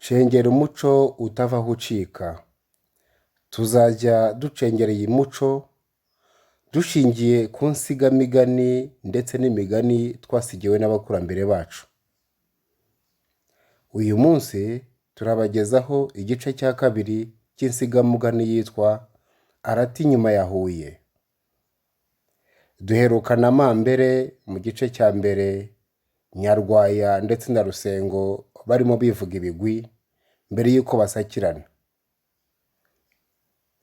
Cengera umuco utava aho ucika. Tuzajya ducengera iyi muco dushingiye ku nsigamigani ndetse n'imigani twasigiwe n'abakurambere bacu. Uyu munsi turabagezaho igice cya kabiri cy'insigamugani yitwa Arata inyuma ya Huye. Duherukana amambere mu gice cya mbere, Nyarwaya ndetse na Rusengo barimo bivuga ibigwi mbere y'uko basakirana.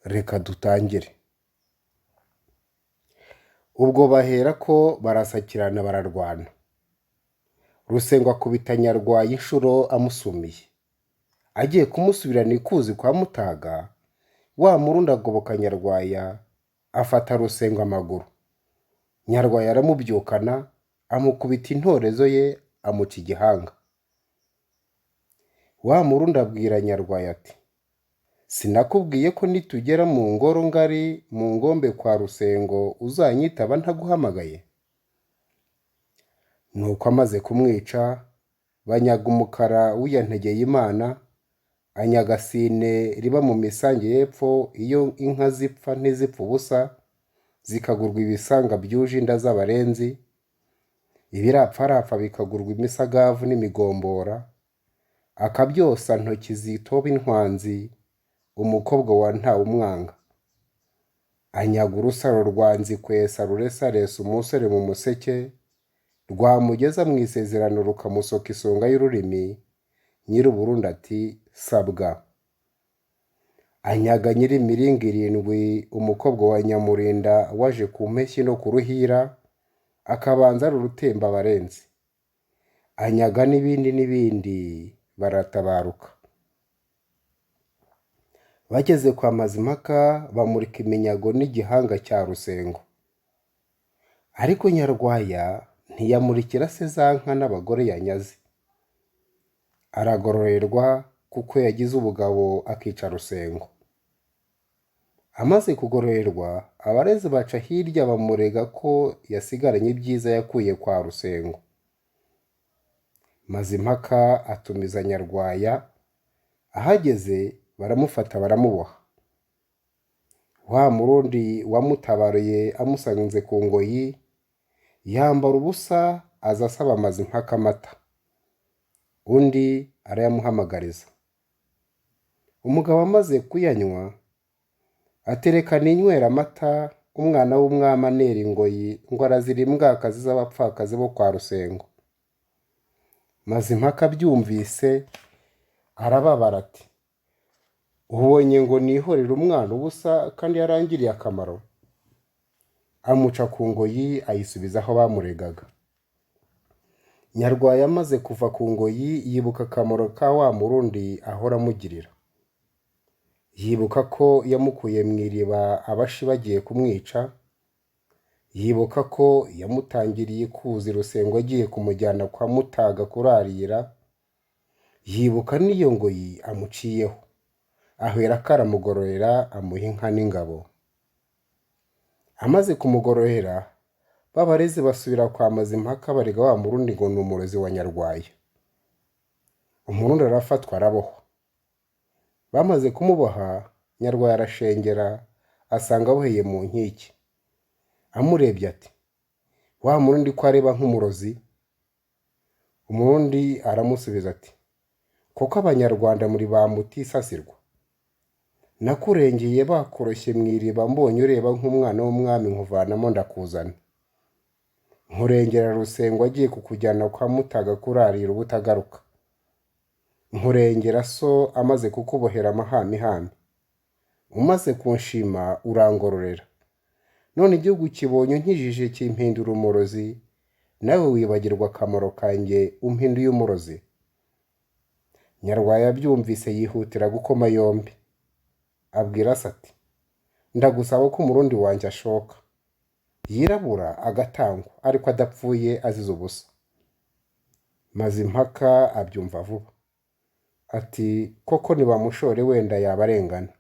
Reka dutangire. Ubwo baherako barasakirana bararwana. Rusengo akubita Nyarwaya inshuro amusumiye. Agiye kumusubirana ikuzi kwa Mutaga, wa Murundi agoboka Nyarwaya afata Rusengo amaguru. Nyarwaya aramubyukana amukubita intorezo ye amuca igihanga. Wa Murundi abwira Nyarwaya ati: "Sinakubwiye ko nitugera mu ngoro ngari mu ngombe kwa Rusengo uzanyitaba ntaguhamagaye?" Nuko amaze kumwica banyaga umukara w'iya Ntegeyimana, anyaga sine riba mu misange y'epfo iyo inka zipfa ntizipfe ubusa, zikagurwa ibisanga byuje inda z'abarenzi, ibirapfarapfa bikagurwa imisagavu n'imigombora, akabyosa ntoki zitoba intwanzi, umukobwa wa Ntawumwanga. Anyaga urusaro rwa Nzikwesa ruresaresa umusore mu museke, rwamugeza mu isezerano rukamusoka isonga y'ururimi, Nyir'Uburundi ati: "Sabwa." Anyaga nyir'imiringa irindwi, umukobwa wa Nyamurinda waje ku mpeshyi no ku ruhira, akabanza ari urutembabarenzi. Anyaga n'ibindi n'ibindi, baratabaruka. Bageze kwa Mazimpaka bamurika iminyago n'igihanga cya Rusengo. Ariko Nyarwaya ntiyamurikira se za nka n'abagore yanyaze. Aragororerwa kuko yagize ubugabo akica Rusengo. Amaze kugororerwa, abarezi baca hirya bamurega ko yasigaranye ibyiza yakuye kwa Rusengo. Mazimpaka atumiza Nyarwaya, ahageze baramufata baramuboha. Wa Murundi wamutabaruye amusanze ku ngoyi, yambara ubusa aza asaba Mazimpaka amata. Undi arayamuhamagariza. Umugabo amaze kuyanywa, atereka ninywera amata, umwana w'umwami anera ingoyi ngo arazira imbwakazi z'abapfakazi bo kwa Rusengo. Mazimpaka abyumvise arababara ati: "Ubonye ngo nihorere umwana ubusa kandi yarangiriye akamaro?" Amuca ku ngoyi ayisubiza aho bamuregaga. Nyarwaya amaze kuva ku ngoyi yibuka akamaro ka wa Murundi ahora amugirira. Yibuka ko yamukuye mu iriba abashi bagiye kumwica, yibuka ko yamutangiriye ikuzi Rusengo agiye kumujyana kwa Mutaga kurarira, yibuka n'iyo ngoyi amuciyeho. Ahera ko aramugororera amuha inka n'ingabo. Amaze kumugororera, ba barezi basubira kwa Mazimpaka barega wa Murundi ngo ni umurozi wa Nyarwaya. Umurundi arafatwa arabohwa. Bamaze kumuboha, Nyarwaya arashengera asanga aboheye mu nkike. Amurebye ati: "Wa Murundi ko areba nk'umurozi?" Umurundi aramusubiza ati: "Koko Abanyarwanda muri ba mutisasirwa. Nakurengeye bakoroshye mu iriba mbonye ureba nk'umwana w'umwami nkuvanamo ndakuzana. Nkurengera Rusengo agiye kukujyana kwa Mutaga kurarira ubutagaruka. Nkurengera so amaze kukubohera amahamihami. Umaze kunshima urangororera. None igihugu kibonye unkijije kimpindura umurozi, nawe wibagirwa akamaro kanjye umpinduye umurozi." Nyarwaya abyumvise yihutira gukoma yombi. Abwira se ati: "Ndagusaba ko Umurundi wanjye ashoka. Yirabura agatangwa ariko adapfuye azize ubusa." Mazimpaka abyumva vuba. Ati: "Koko nibamushore wenda yaba arengana."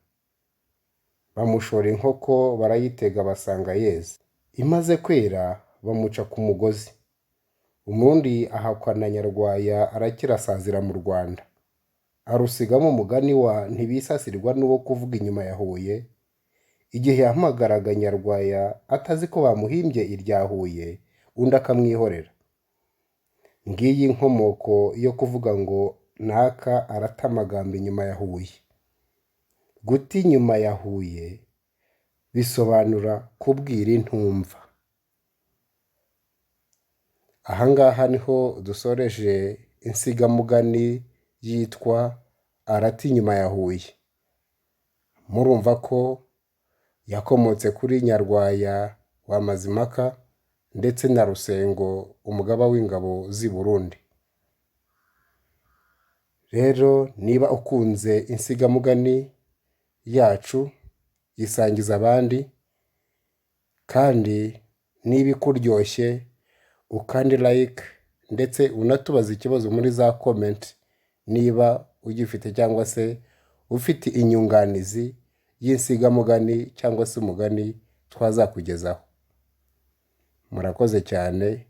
Bamushora inkoko barayitega basanga yeze. Imaze kwera bamuca ku mugozi. Umurundi ahakwa na Nyarwaya arakira asazira mu Rwanda. Arusigamo umugani wa ntibisasirwa n'uwo kuvuga inyuma ya Huye, igihe yahamagaraga Nyarwaya atazi ko bamuhimbye irya Huye, undi akamwihorera. Ngiyi inkomoko yo kuvuga ngo naka arata amagambo inyuma ya Huye. Guta inyuma ya Huye bisobanura kubwira intumva. Aha ngaha niho dusoreje insigamugani yitwa arata inyuma ya Huye. Murumva ko yakomotse kuri Nyarwaya wa Mazimpaka ndetse na Rusengo umugaba w'ingabo z'i Burundi. Rero niba ukunze insigamugani yacu yisangiza abandi, kandi niba ikuryoshye ukande like ndetse unatubaze ikibazo muri za comment niba ugifite cyangwa se ufite inyunganizi y'insigamugani cyangwa se umugani twazakugezaho. Murakoze cyane,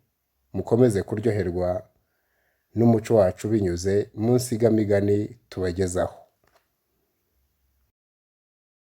mukomeze kuryoherwa n'umuco wacu binyuze mu nsigamigani tubagezaho.